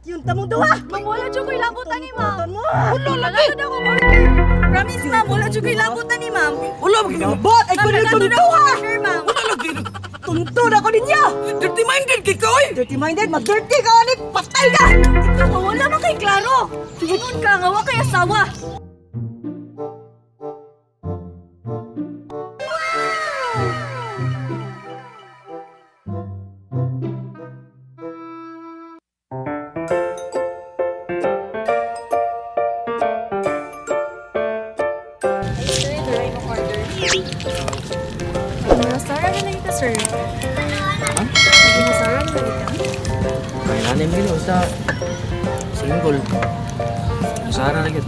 Yung tamong duha! Ma'am, wala jud ko'y labutan ni ma'am. Mo! Wala lagi. Wala order. Promise, ma'am, wala jud ko'y labutan ni ma'am. Wala ba gini? Bot! Ay Ma'am, kunin nagkatuon tunto ako ha! order, ma'am. Wala lagi. Tunto na ko ninyo! Dirty minded kay ka oy. Dirty minded, mag-dirty ka ulit! Patay ka! Ikaw nga, wala man kay klaro. Ingon ka nga, wa kay asawa. Sara na lang ka, sir. Sara na lang ka. Kailangan mo yun sa single. Sara na yun.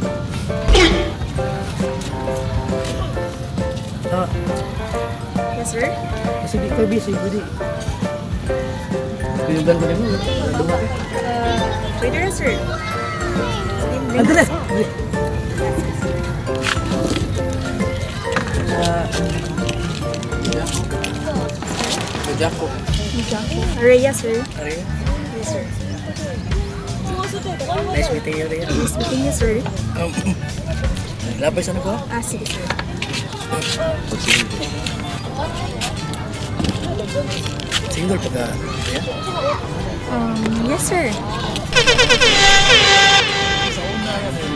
Ah, Yes, sir. kasi di ko busy, pwede. Kuyugan ko nimo. Duha ka. Pwede na, sir. Ando na. Dali. Sa Jako. Rhea, sir. Rhea. Yes, sir. Nice meeting you, Rhea. Nice meeting you, sir. Labay sa ko? Ah, sige, sir. Single pa ka, Rhea? Yes, sir.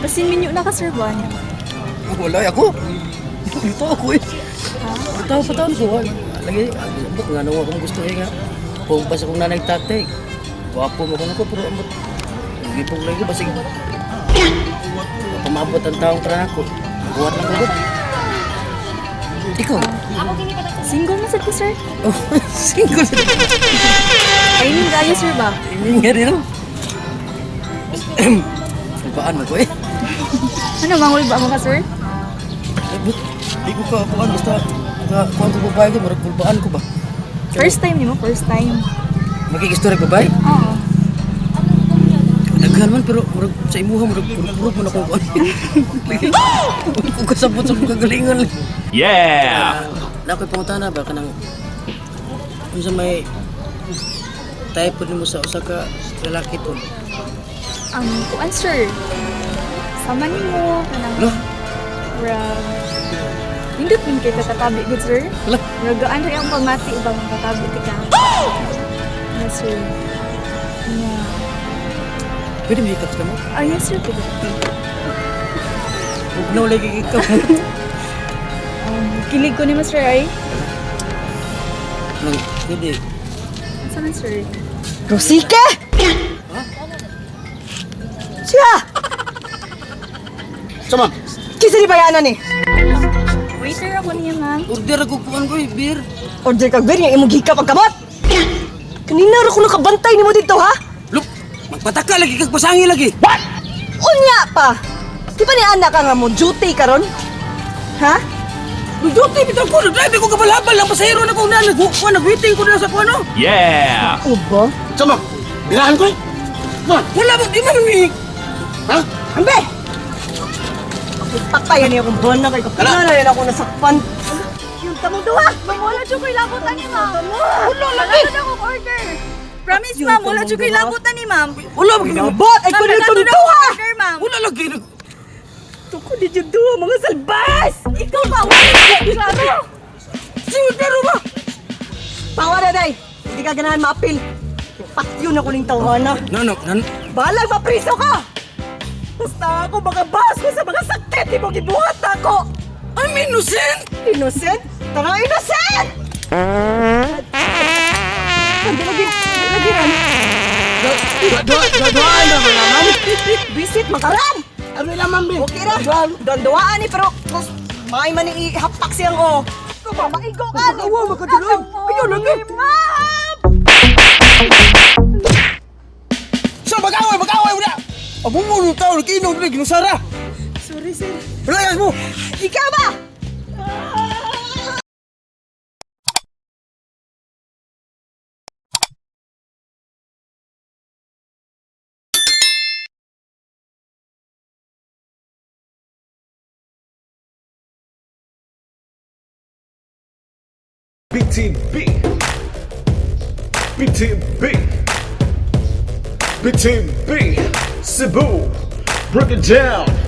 Basin minyo na ka, sir, Juan. Ako, wala ako. Ito ako eh. Tawa pa taon ko. Lagi, ambot nga nung akong gusto eh nga. Kung pa sa kong nanay tatay. Gwapo mo ko na ko, pero ambot. Gipong lagi, basig. Pamabot ang taong tara ko. Buhat lang ko. Ikaw? Single na sad ko, sir. Oh, single. Timing kayo, sir ba? Hindi nga rin, no? Paan mo ko eh. Ano, mangul ba mo ka, sir? But, di ko ka, kuan, basta, ka, kuan ko babae ko, marag kulbaan ko ba? First time nimo, first time. Makikistory babae? Oo. Daghan man pero murag sa imuha murag puro man ako kuan. Ko kasabot sa mga kagalingan. Yeah! Na ako'y pangutana ba kanang unsa may type pod nimo sa usa ka lalaki po. Ang kuan, sir. Sama nimo kanang Lo, murag nindot man kay katabi good, sir. lo. Murag gaan rin ang pamati ibang katabi ti ka. Yes, sir. Yeah. Pwede mo hikaps ka mo? Ah, yes, sir. Pwede. Ug no lagi ikaw. Kilig ko nimo, sir, ay. Nang pwede. Asa man, sir? Rosike! Siya! Sama. Kisa ni bayanan ni? Waiter ako niya, ma'am. Order ako kuan ko eh, beer. Order kag beer nga imong gikap ang kamot! Kanina ra ko nakabantay nimo dito ha? Look, magpataka lagi kag pasangi lagi. What? Unya pa! Di ba ni anak ka nga mo duty karon? Ha? Duty bitaw ko, drive ko kabalabal lang pasahero na ko na nag kuan nag-waiting ko na sa kuan no. Yeah! Ubo? Sama, birahan ko eh. Ma, Wala mo di man mi. ha? Ambe! Patay ni akong buwan na kay kapila na rin ako nasakpan. Yung tamong duha! Ma'am, wala jud ko'y labutan ni ma'am. Wala Wala jud akong order. Promise, ma'am, wala jud ko'y labutan ni ma'am. Wala mo gini. Bot! Ay Ma'am, kunin nagkatuon tunto ako ha! order, ma'am. Wala lagi. Tukod ni yung duha mga salbas! Ikaw ba? Wala kay klaro. Sige, pero ba? Tawa na day! Hindi ka ganahan maapil. Patyo na ko ning tawhana. No, no, no. Balag mapriso ka! Basta ako makabas ko sa mga sakit di mo gibuhat ako! I'm innocent. Innocent? Tara, innocent! Hindi lagi, hindi lagi ran. Doan na ba naman? Visit makaran! Ano naman, be? Okay ra. Duan-duaan ni pero kus may man ni ihapak siyang o. Ko maigo ka ni. Awa, makadulog. Ayaw, lagi. Ma'am! So, mag-away, mag-away, wala! Abo mo, nung tao, nakiinom, ginusara! Sorry, sir. Wala, mo! Ikaw ba? BTB. BTB. BTB. Cebu. Break it down.